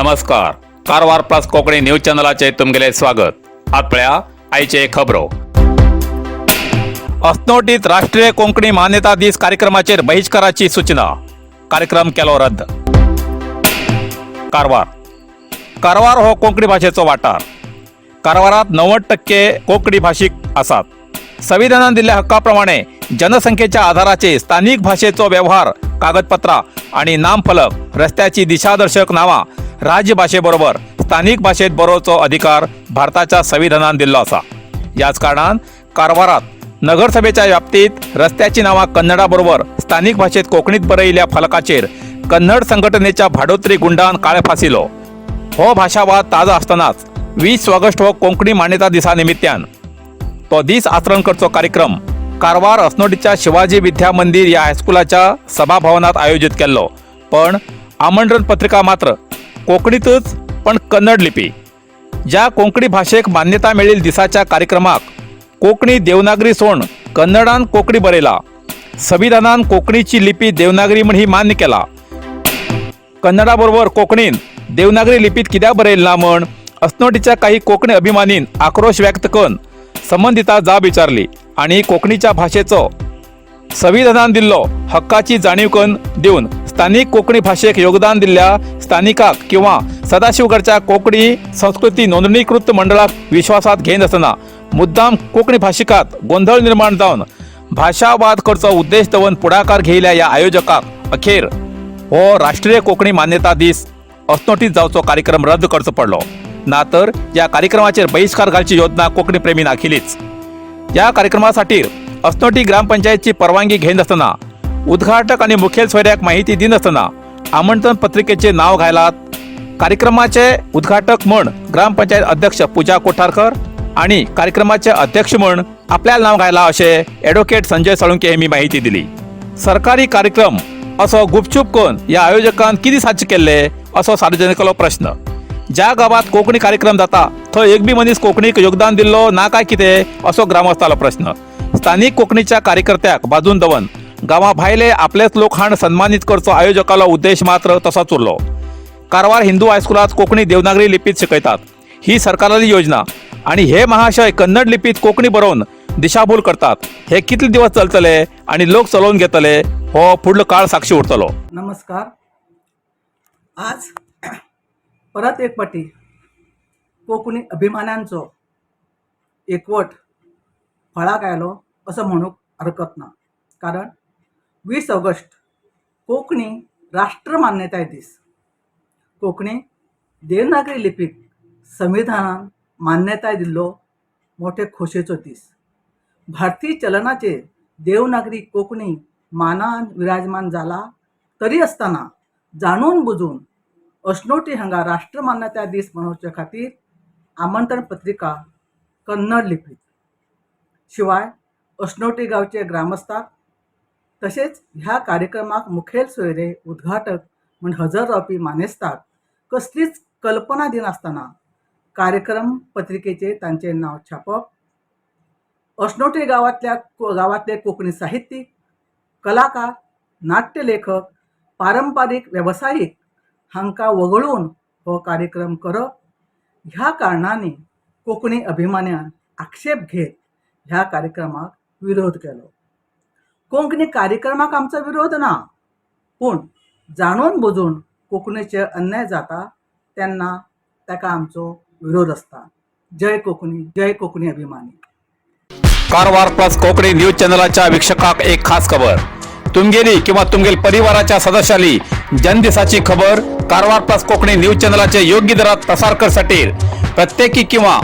नमस्कार, Karwar plus Konkani news चॅनलाचे तुमगेले स्वागत. आत पळया आयचे खबरो. अस्नोटीत राष्ट्रीय कोंकणी मान्यता दीस कार्यक्रमाचेर बहिश्काराची सूचना, कार्यक्रम केलो रद्द. कारवार. कारवार हो कोंकणी भाशेचो वाठार. कारवारात 90% कोंकणी भाशीक आसात. संविधानान दिल्ल्या हक्का प्रमाणे जनसंख्येच्या आधाराचेर स्थानिक भाशेचो व्यवहार, कागदपत्रां आणि नामफलक, रस्त्याची दिशादर्शक नावां राज्यभाशेबरोबर स्थानिक भाशेत बरोवचो अधिकार भारताच्या संविधानान दिल्लो आसा. ह्याच कारणान कारवारात नगरसभेच्या व्याप्तीत रस्त्याची नावां कन्नडा बरोबर स्थानिक भाशेत कोंकणीत बरयिल्ल्या फलकाचेर कन्नड संघटनेच्या भाडोत्री गुंडान काळे फासिलो. हो भाशावाद ताजो आसतनाच 20 ऑगस्ट हो कोंकणी मान्यता दिसा निमित्यान तो दीस आचरण करचो कार्यक्रम कारवार अस्नोटीच्या शिवाजी विद्या मंदिर ह्या हायस्कुलाच्या सभाभवनात आयोजित केल्लो. पण आमंत्रण पत्रिका मात्र कोंकणीतच, पण कन्नड लिपी. ज्या कोंकणी भाशेक मान्यता मेळिल्ल्या दिसाच्या कार्यक्रमाक कोंकणी देवनागरी सोड कन्नडान कोंकणी बरयला. संविधानान कोंकणीची लिपी देवनागरी म्हण ही मान्य केला. कन्नडा बरोबर कोंकणीन देवनागरी लिपीत कित्याक बरयल ना म्हण अस्नोटीच्या काही कोंकणी अभिमानीन आक्रोश व्यक्त करून संबंधिता जाब विचारली आणि कोंकणीच्या भाशेचो संविधानान दिल्लो हक्काची जाणीव करून दिवन स्थानिक कोंकणी भाशेक योगदान दिल्ल्या स्थानिकाक किंवा सदाशिवगडच्या कोंकणी संस्कृती नोंदणीकृत मंडळाक विश्वासात घेयनासतना मुद्दाम कोंकणी भाशिकात गोंधळ निर्माण जावन भाशावाद करचो उद्देश दवरून पुढाकार घेयल्या ह्या आयोजकाक अखेर हो राष्ट्रीय कोंकणी मान्यता दीस अस्नोटीत जावचो कार्यक्रम रद्द करचो पडलो. ना तर या कार्यक्रमाचेर बहिश्कार घालची योजना कोंकणी प्रेमीन आखिलीच. या कार्यक्रमासाठी अस्नोटी ग्रामपंचायतची परवानगी घेयनासतना, उद्घाटक आणि मुखेल सोयऱ्याक माहिती दिनासतना आमंत्रण पत्रिकेचे नाव घायलात. कार्यक्रमाचे उद्घाटक म्हण ग्रामपंचायत अध्यक्ष पूजा कोठारकर आणि कार्यक्रमाचे अध्यक्ष म्हण आपल्याला नाव घायला असे ॲडव्होकेट संजय साळुंके यांनी माहिती दिली. सरकारी कार्यक्रम असो गुपचूप करून या आयोजकान कितें साध्य केल्ले असो सार्वजनिकालो प्रश्न. ज्या गावात कोंकणी कार्यक्रम जाता थंय एक बी मनीस कोंकणीक योगदान दिल्लो ना काय कितें असो ग्रामस्थालो प्रश्न. स्थानिक कोंकणीच्या कार्यकर्त्याक बाजून दवन गांवा भायले आपलेच लोक हाण सन्मानीत करचो आयोजकालो उद्देश मात्र तसोच उरलो. कारवार हिंदू हायस्कुलात कोंकणी देवनागरी लिपीत शिकयतात ही सरकाराली योजना आणि हे महाशय कन्नड लिपीत कोंकणी बरोवन दिशाभूल करतात. हे कितले दिवस चलतले आणि लोक चलोवन घेतले हो फुडलो काळ साक्षी उरतलो. नमस्कार. आज परत एक फावटी कोंकणी अभिमानांचो एकवट फळाक आयलो असो म्हणूंक हरकत ना, कारण 20 ऑगस्ट कोंकणी राष्ट्र मान्यताय दीस. कोंकणी देवनागरी लिपीक संविधानान मान्यताय दिल्लो मोठे खोशयेचो दीस. भारतीय चलनाचेर देवनागरी कोंकणी मानान विराजमान जाला तरी आसतना जाणून बुजून अस्नोटी हांगा राष्ट्र मान्यताय दीस मनोवचे खातीर आमंत्रण पत्रिका कन्नड लिपीत. शिवाय अस्नोटी गांवचे ग्रामस्थाक तशेंच ह्या कार्यक्रमाक मुखेल सोयरे, उद्घाटक म्हूण हजर रावपी मानेस्ताक कसलीच कल्पना दिनासतना कार्यक्रम पत्रिकेचेर तांचें नांव छापप, अस्नोटी गांवांतले कोंकणी साहित्यीक, कलाकार, नाट्य लेखक, पारंपारीक वेवसायीक हांकां वगळून हो कार्यक्रम करप, ह्या कारणांनी कोंकणी अभिमान्यान आक्षेप घेत ह्या कार्यक्रमाक विरोध केलो. कोंकणी कार्यक्रमाक आमचो विरोध ना, पूण जाणून बुजून कोंकणीचेर अन्याय जाता तेन्ना ताका आमचो विरोध आसता. जय कोंकणी, जय कोंकणी अभिमानी. कारवार प्लस कोकणी न्यूज चॅनलाच्या वीक्षकाक एक खास खबर. तुमगेली किंवा तुमगेल परिवाराच्या सदस्याली जन्मदिसाची खबर कारवार प्लस कोकणी न्यूज चॅनलाचे योग्य दरात प्रसार करसाठी प्रत्येकी किंवा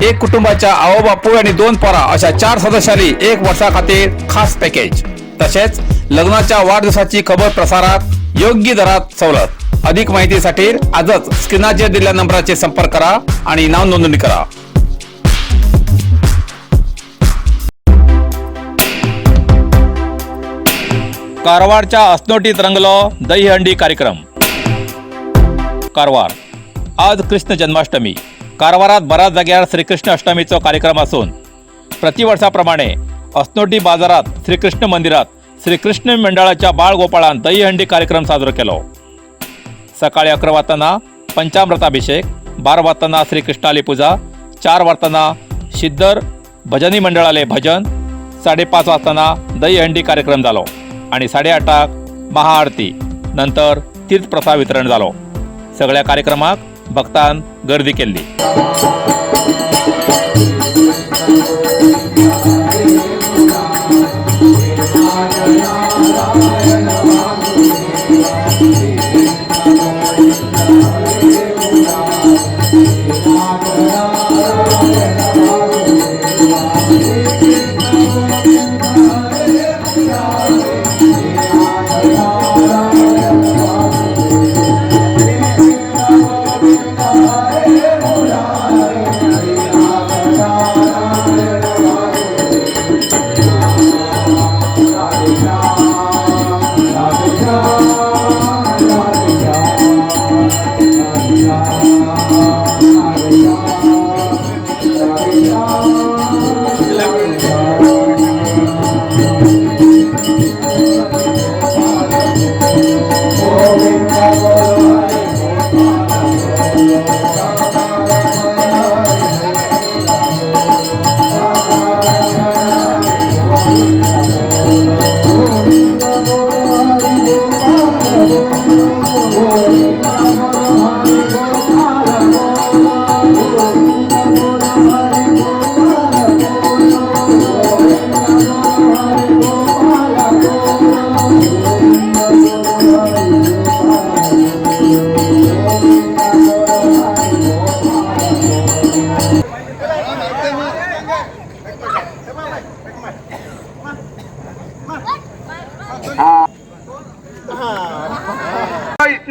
एक कुटुंबाच्या आवो बापूय आणि दोन पोरा अशा चार सदस्यांनी एक वर्षा खातीर खास पॅकेज. तसेच लग्नाच्या वाढदिवसाची खबर प्रसारात योग्य दरात सवलत. अधिक माहितीसाठी आजच स्क्रीनाचेर दिलेल्या नंबराचे संपर्क करा आणि नाव नोंदणी करा. कारवारच्या अस्नोटीत रंगलो दहीहंडी कार्यक्रम. कारवार. आज कृष्ण जन्माष्टमी. कारवारात बऱ्याच जाग्यार श्रीकृष्ण अष्टमीचो कार्यक्रम असून प्रतिवर्षाप्रमाणे अस्नोटी बाजारात श्रीकृष्ण मंदिरात श्रीकृष्ण मंडळाच्या बाळगोपाळान दहीहंडी कार्यक्रम साजरो केलो. सकाळी 11 वाजताना पंचामृताभिषेक, 12 वाजताना श्री कृष्णाली पूजा, 4 वाजताना सिद्धर भजनी मंडळाले भजन, 5:30 वाजताना दहीहंडी कार्यक्रम जालो आणि 8:30 महाआरती, नंतर तीर्थप्रसाद वितरण जालो. सगळ्या कार्यक्रमाक भक्तान गर्दी केल्ली.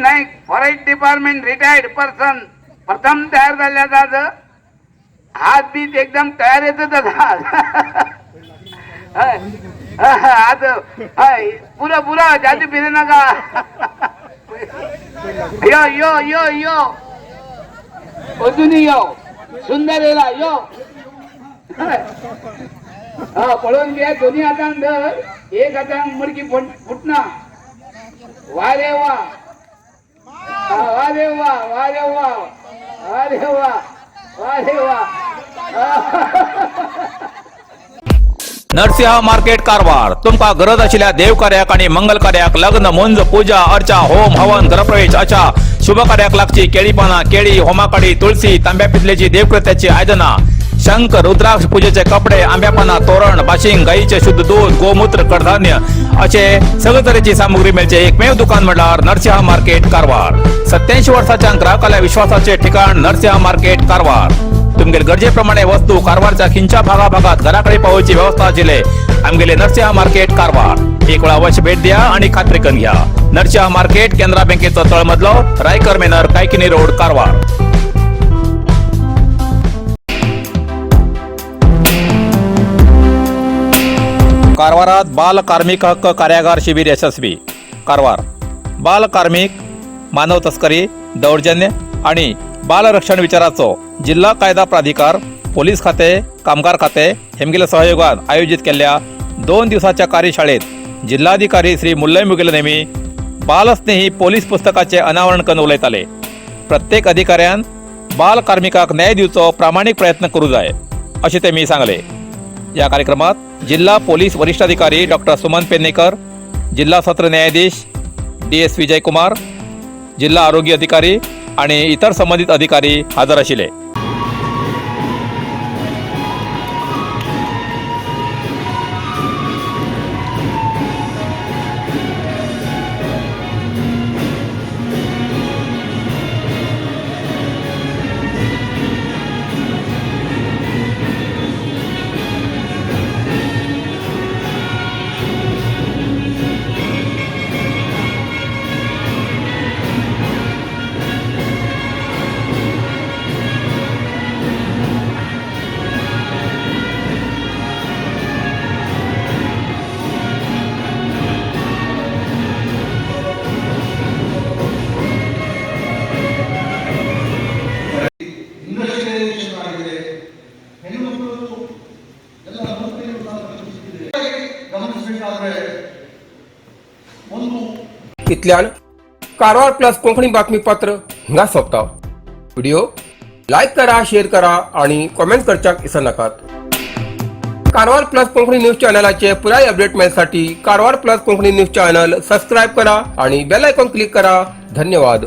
Naik, forest department retired person, प्रथम तयार झाल्या जात. हात बीत एकदम तयार येत हात. हय, पुरा पुरा जाती फिरे नका. यो यो यो यो, अजूनही यो, सुंदर येला यो. हा, पळोवन घे दोन्ही हातान धर, एक हातान मडकी फुटना. वा रे वा, वा रे वा, वा रे वा, वा रे वा, वा रे वा. नरसिंह मार्केट कारवार. तुमका गरज आशिल्ल्या देव कार्याक आणि मंगल कार्याक, लग्न, मुंज, पूजा अर्चा, होम हवन, गृहप्रवेश अशा शुभ कार्याक लागची केळी पाना, केळी, होमाकाडी, तुळसी, तांब्या पितलेची देवकृत्याची आयदना, शंख, रुद्राक्ष, पूजेचे कपडे, आंब्यापाना तोरण, बाशिंग, गाईचे शुद्ध दूध, गोमूत्र, कडधान्य असे सगळे तरेची सामुग्री मेळचे एकमेव दुकान म्हटल्यार नरसिंह मार्केट कारवार. 87 वर्साच्या ग्राहकाला विश्वासाचे ठिकाण नरसिंह मार्केट कारवार. तुमगेले गरजेप्रमाणे वस्तू कारवारच्या खिंच्या भागाभागात घराकडे पावोवची व्यवस्था आशिल्ले आमगेले नरसिंह मार्केट कारवार. एक वेळा अवश्य भेट द्या आणि खात्री करून घ्या. नरसिंह मार्केट, केनरा बँकेचो तळमजलो, रायकर मेनर, कायकिनी रोड, कारवार. कारवारात बाल कार्मिक हक्क कार्यागार शिबिर यशस्वी. कारवार. बाल कार्मिक, मानव तस्करी, दौर्जन्य आणि बालरक्षण विचाराचो जिल्हा कायदा प्राधिकार, पोलीस खाते, कामगार खाते हेमगेल्या सहयोगान आयोजित केल्ल्या 2 दिवसाच्या कार्यशाळेत जिल्हाधिकारी श्री मुल्लय मुगेल नेमी बालस्नेही पोलीस पुस्तकाचे अनावरण करून उलयताले. प्रत्येक अधिकाऱ्यान बाल कार्मिकाक न्याय दिवचो प्रामाणीक प्रयत्न करू जाय अशें तेमी सांगले. या कार्यक्रमात जिल्हा पोलीस वरिष्ठ अधिकारी डॉक्टर सुमन पेन्नेकर, जिल्हा सत्र न्यायाधीश डी एस विजय कुमार, जिल्हा आरोग्य अधिकारी आणि इतर संबंधित अधिकारी हजर आशिल्ले. ಇಂಡಸ್ಟ್ರಿಯಲೈಸೇಷನ್ ಆಗಿದೆ. ಹೆಣ್ಣು ಮಕ್ಕಳು ಎಲ್ಲ ನೌಕರಿಗಳು ಸಿಕ್ಕಿದೆ. ಗಮನಿಸಬೇಕಾದ್ರೆ ಒಂದು इतल्यान कारवार प्लस कोंकणी बातमीपत्र हांगा सोंपता. व्हिडिओ लायक करा, शेअर करा आणि कॉमेंट करच्याक विसरनाकात. कारवार प्लस कोंकणी न्यूज चॅनलाचे पुराय अपडेट मेळसाठी Karwar plus Konkani news channel subscribe करा आणि बेल आयकॉन क्लिक करा. धन्यवाद.